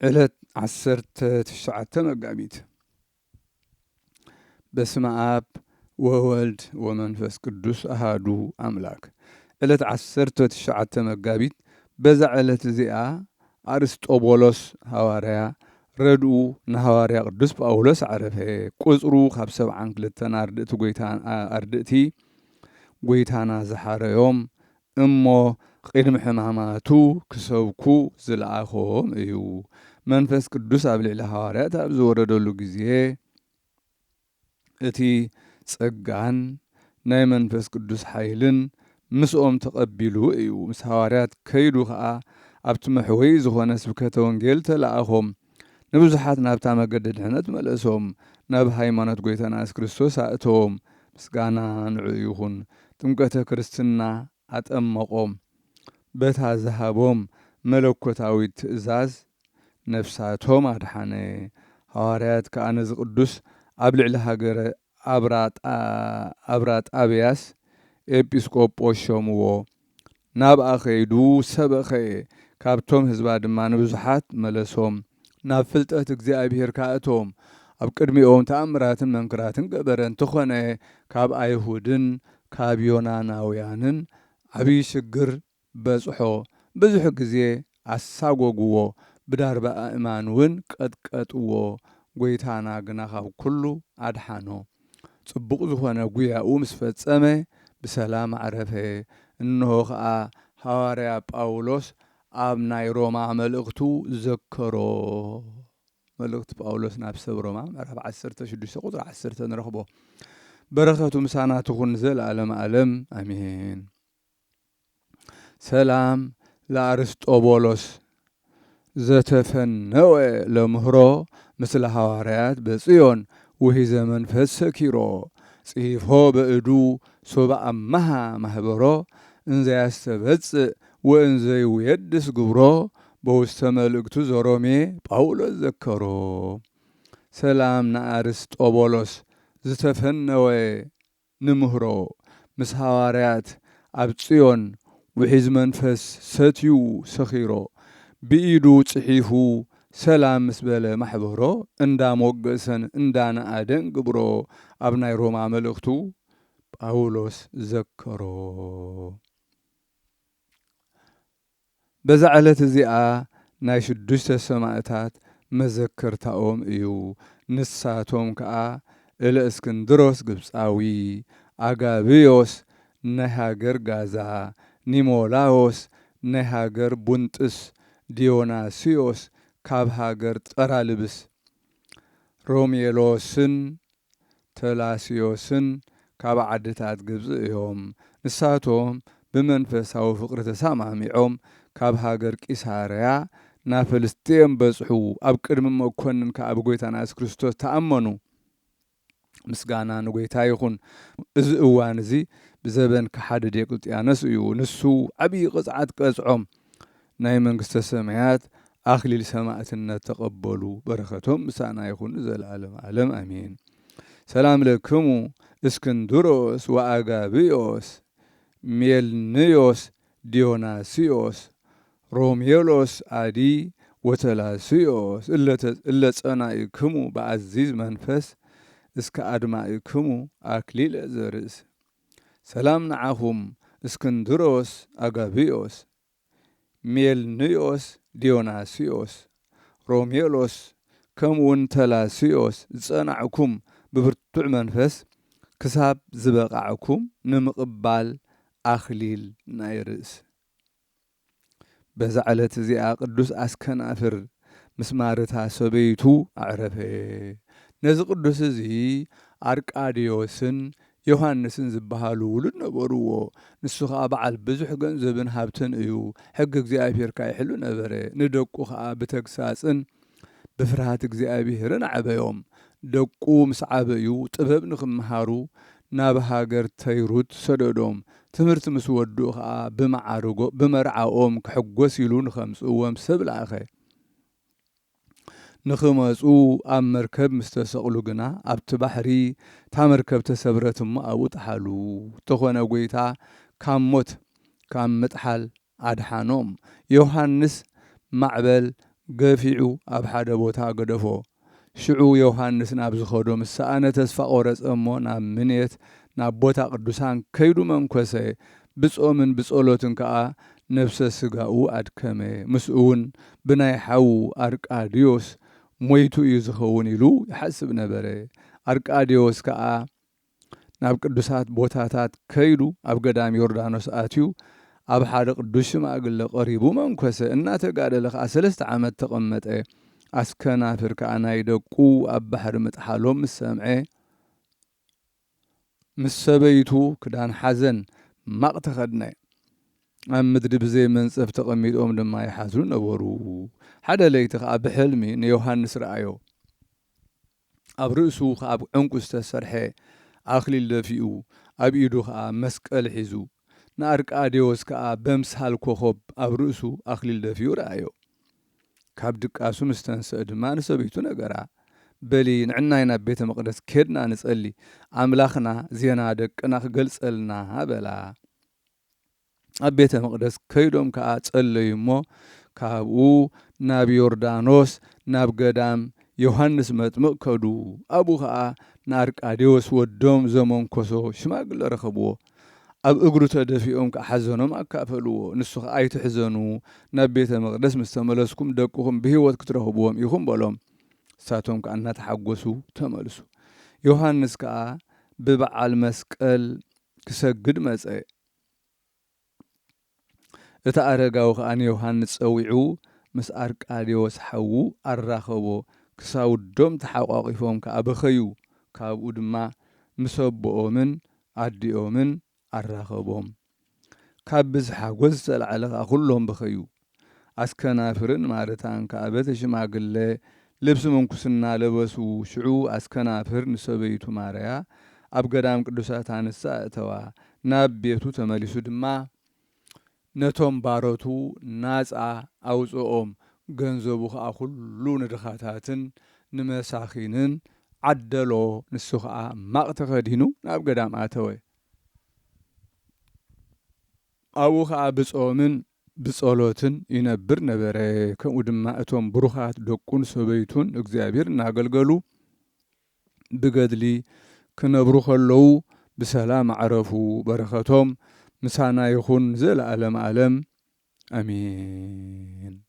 ዕለት ዓሰርተ ትሽዓተ መጋቢት። በስመ ኣብ ወወልድ ወመንፈስ ቅዱስ ኣሃዱ ኣምላክ። ዕለት ዓሰርተ ትሽዓተ መጋቢት፣ በዛ ዕለት እዚኣ ኣርስጦቦሎስ ሃዋርያ ረድኡ ንሃዋርያ ቅዱስ ጳውሎስ ኣዕረፈ። ቁጽሩ ካብ ሰብዓን ክልተን ኣርድእቲ ጎይታ-፣ ኣርድእቲ ጎይታና ዝሓረዮም እሞ ቅድሚ ሕማማቱ ክሰብኩ ዝለኣኾም እዩ። መንፈስ ቅዱስ ኣብ ልዕሊ ሃዋርያት ኣብ ዝወረደሉ ግዜ፣ እቲ ጸጋን ናይ መንፈስ ቅዱስ ሓይልን ምስኦም ተቐቢሉ እዩ። ምስ ሃዋርያት ከይዱ ኸኣ ኣብቲ መሕወዪ ዝኾነ ስብከተ ወንጌል ተለኣኾም። ንብዙሓት ናብታ መገዲ ድሕነት መለሶም። ናብ ሃይማኖት ጎይታና የሱስ ክርስቶስ ኣእተዎም። ምስጋና ንዕኡ ይኹን። ጥምቀተ ክርስትና ኣጠመቖም። በታ ዝሃቦም መለኮታዊት ትእዛዝ ነፍሳቶም ኣድሓነ። ሃዋርያት ከኣ ነዚ ቅዱስ ኣብ ልዕሊ ሃገረ ኣብራጣ-፣ ኣብራጣብያስ ኤጲስቆጶስ ሾምዎ። ናብኣ ኸይዱ ሰበኸ። ካብቶም ህዝባ ድማ ንብዙሓት መለሶም። ናብ ፍልጠት እግዚኣብሔር ከኣ ኣእተዎም። ኣብ ቅድሚኦም ተኣምራትን መንክራትን ገበረ። እንተኾነ ካብ ኣይሁድን ካብ ዮናናውያንን ዓብዪ ሽግር በጽሖ። ብዙሕ ግዜ ኣሳጎግዎ፣ ብዳርባ ኣእማን እውን ቀጥቀጥዎ። ጎይታና ግና ካብ ኩሉ ኣድሓኖ። ጽቡቕ ዝኾነ ጉያኡ ምስ ፈጸመ ብሰላም ኣዕረፈ። እንሆ ኸኣ ሃዋርያ ጳውሎስ ኣብ ናይ ሮማ መልእኽቱ ዘከሮ። መልእኽቲ ጳውሎስ ናብ ሰብ ሮማ ምዕራፍ ዓሰርተ ሽዱሽተ ቁጽሪ ዓሰርተ ንረኽቦ። በረኸቱ ምሳና ትኹን ንዘለኣለመ ዓለም ኣሜን። ሰላም ለኣርስጦቦሎስ ዘተፈነወ ለምህሮ ምስለ ሃዋርያት በጽዮን ውሂዘ መንፈስ ሰኪሮ ጽሒፎ በእዱ ሶበ ኣመሃ ማህበሮ እንዘያስተበጽእ ወእንዘይውየድስ ግብሮ በውስተ መልእክቱ ዘሮሜ ጳውሎስ ዘከሮ። ሰላም ነኣርስጦቦሎስ ዝተፈነወ ንምህሮ ምስ ሃዋርያት ኣብ ጽዮን ውሒዝ መንፈስ ሰትዩ ሰኺሮ ብኢዱ ጽሒፉ ሰላም ምስ በለ ማሕበሮ እንዳሞገሰን እንዳነኣደን ግብሮ ኣብ ናይ ሮማ መልእኽቱ ጳውሎስ ዘከሮ። በዛ ዕለት እዚኣ ናይ ሽዱሽተ ሰማእታት መዘከርታኦም እዩ። ንሳቶም ከኣ እለ እስክንድሮስ ግብጻዊ፣ ኣጋብዮስ ናይ ሃገር ጋዛ፣ ኒሞላዎስ ናይ ሃገር ቡንጥስ፣ ዲዮናስዮስ ካብ ሃገር ጠራልብስ፣ ሮሜሎስን ተላስዮስን ካብ ዓድታት ግብጺ እዮም። ንሳቶም ብመንፈሳዊ ፍቕሪ ተሰማሚዖም ካብ ሃገር ቂሳርያ ናብ ፍልስጥኤም በጽሑ። ኣብ ቅድሚ መኮንን ከኣ ብጎይታና የሱስ ክርስቶስ ተኣመኑ። ምስጋና ንጎይታ ይኹን። እዚ እዋን እዚ ብዘበን ከሓዲ ዲዮቅልጥያኖስ እዩ። ንሱ ዓብዪ ቅጽዓት ቀጽዖም። ናይ መንግስተ ሰማያት ኣኽሊል ሰማእትነት ተቐበሉ። በረኸቶም ምሳና ይኹን ንዘለዓለም ዓለም ኣሜን። ሰላም ለክሙ እስክንድሮስ ወኣጋብዮስ ሜልንዮስ ዲዮናስዮስ ሮሜሎስ ኣዲ ወተላስዮስ እለ ተ-፣ እለ ጸናኢክሙ በኣዚዝ መንፈስ እስከ ኣድማኢክሙ ኣክሊለ ዘርእስ። ሰላም ንዓኹም እስክንድሮስ ኣጋብዮስ ሜልንዮስ ዲዮናስዮስ ሮሜሎስ ከምኡውን ተላስዮስ ዝጸናዕኩም ብብርቱዕ መንፈስ ክሳብ ዝበቓዕኩም ንምቕባል ኣኽሊል ናይ ርእስ። በዛ ዕለት እዚኣ ቅዱስ ኣስከናፍር ምስ ማርታ ሰበይቱ ኣዕረፈ። ነዚ ቅዱስ እዚ ኣርቃድዮስን ዮሃንስን ዝበሃሉ ውሉድ ነበርዎ። ንሱ ኸኣ በዓል ብዙሕ ገንዘብን ሃብትን እዩ። ሕጊ እግዚኣብሔር ከኣ ይሕሉ ነበረ። ንደቁ ኸኣ ብተግሳጽን ብፍርሃት እግዚኣብሔርን ኣዕበዮም። ደቁ ምስ ዓበዩ ጥበብ ንኽመሃሩ ናብ ሃገር ተይሩት ሰደዶም። ትምህርቲ ምስ ወድኡ ኸኣ ብመዓርጎ-፣ ብመርዓኦም ክሕጎስ ኢሉ ንኸምጽእዎም ሰብ ለኣኸ። ንኽመጹ ኣብ መርከብ ምስ ተሰቕሉ ግና ኣብቲ ባሕሪ እታ መርከብ ተሰብረት እሞ ኣብኡ ጠሓሉ። እንተኾነ ጐይታ ካብ ሞት ካብ ምጥሓል ኣድሓኖም። ዮሃንስ ማዕበል ገፊዑ ኣብ ሓደ ቦታ ገደፎ። ሽዑ ዮሃንስ ናብ ዝኸዶ ምስ ሰኣነ ተስፋ ቆረጸ እሞ ናብ ምኔት ናብ ቦታ ቅዱሳን ከይዱ መንኮሰ። ብጾምን ብጸሎትን ከኣ ነፍሰ ስጋኡ ኣድከመ። ምስኡ እውን ብናይ ሓዉ ኣርቃድዮስ ሞይቱ እዩ ዝኸውን ኢሉ ይሓስብ ነበረ። ኣርቃድዮስ ከኣ ናብ ቅዱሳት ቦታታት ከይዱ ኣብ ገዳም ዮርዳኖስ ኣትዩ ኣብ ሓደ ቅዱስ ሽማግለ ቀሪቡ መንኮሰ። እናተጋደለ ከኣ ሰለስተ ዓመት ተቐመጠ። ኣስከናፍር ከኣ ናይ ደቁ ኣብ ባሕሪ ምጥሓሎም ምስ ሰምዐ፣ ምስ ሰበይቱ ክዳን ሓዘን ማቕ ተኸድነ። ኣብ ምድሪ ብዘይ መንጸፍ ተቐሚጦም ድማ ይሓዝኑ ነበሩ። ሓደ ለይቲ ከኣ ብሕልሚ ንዮሃንስ ረኣዮ። ኣብ ርእሱ ከኣ ብዕንቁ ዝተሰርሐ ኣኽሊል ደፊኡ፣ ኣብ ኢዱ ከኣ መስቀል ሒዙ፣ ንኣርቃዴዎስ ከኣ በምሳል ኮኸብ ኣብ ርእሱ ኣኽሊል ደፊኡ ረኣዮ። ካብ ድቃሱ ምስ ተንስአ ድማ ንሰበይቱ ነገራ። በሊ ንዕናይ ናብ ቤተ መቕደስ ኬድና ንጸሊ፣ ኣምላኽና ዜና ደቅና ክገልጸልና በላ። ኣብ ቤተ መቕደስ ከይዶም ከኣ ጸለዩ እሞ፣ ካብኡ ናብ ዮርዳኖስ ናብ ገዳም ዮሃንስ መጥምቕ ከዱ። ኣብኡ ኸኣ ንኣርቃዴዎስ ወዶም ዘመንኮሶ ሽማግለ ረኸብዎ። ኣብ እግሩ ተደፊኦም ከኣ ሓዘኖም ኣካፈልዎ። ንሱ ኸኣ ኣይትሕዘኑ፣ ናብ ቤተ መቕደስ ምስ ተመለስኩም ደቅኹም ብህይወት ክትረኽብዎም ኢኹም በሎም። ንሳቶም ከኣ እናተሓጎሱ ተመልሱ። ዮሃንስ ከኣ ብበዓል መስቀል ክሰግድ መጸ። እቲ ኣረጋዊ ከኣ ንዮሃንስ ጸዊዑ ምስ ኣርቃዴዎስ ሓዉ ኣራኸቦ። ክሳውዶም ተሓቋቒፎም ከኣ በኸዩ። ካብኡ ድማ ምስ ኣቦኦምን ኣዲኦምን ኣራኸቦም። ካብ ብዝሒ ሓጎስ ዝተላዕለ ከኣ ኩሎም በኸዩ። ኣስከናፍርን ማርታን ከኣ በቲ ሽማግለ ልብሲ ምንኩስና ለበሱ። ሽዑ ኣስከናፍር ንሰበይቱ ማርያ ኣብ ገዳም ቅዱሳት ኣንስቲ ኣእተዋ። ናብ ቤቱ ተመሊሱ ድማ ነቶም ባሮቱ ናጻ ኣውጽኦም። ገንዘቡ ከኣ ኩሉ ንድኻታትን ንመሳኺንን ዓደሎ። ንሱ ከኣ ማቕ ተኸዲኑ ናብ ገዳም ኣተወ። ኣብኡ ኸኣ ብጾምን ብጸሎትን ይነብር ነበረ። ከምኡ ድማ እቶም ብሩኻት ደቁን ሰበይቱን እግዚኣብሔር እናገልገሉ ብገድሊ ክነብሩ ከለዉ ብሰላም ኣዕረፉ። በረኸቶም ምሳና ይኹን ንዘለኣለም ኣለም። ኣሜን።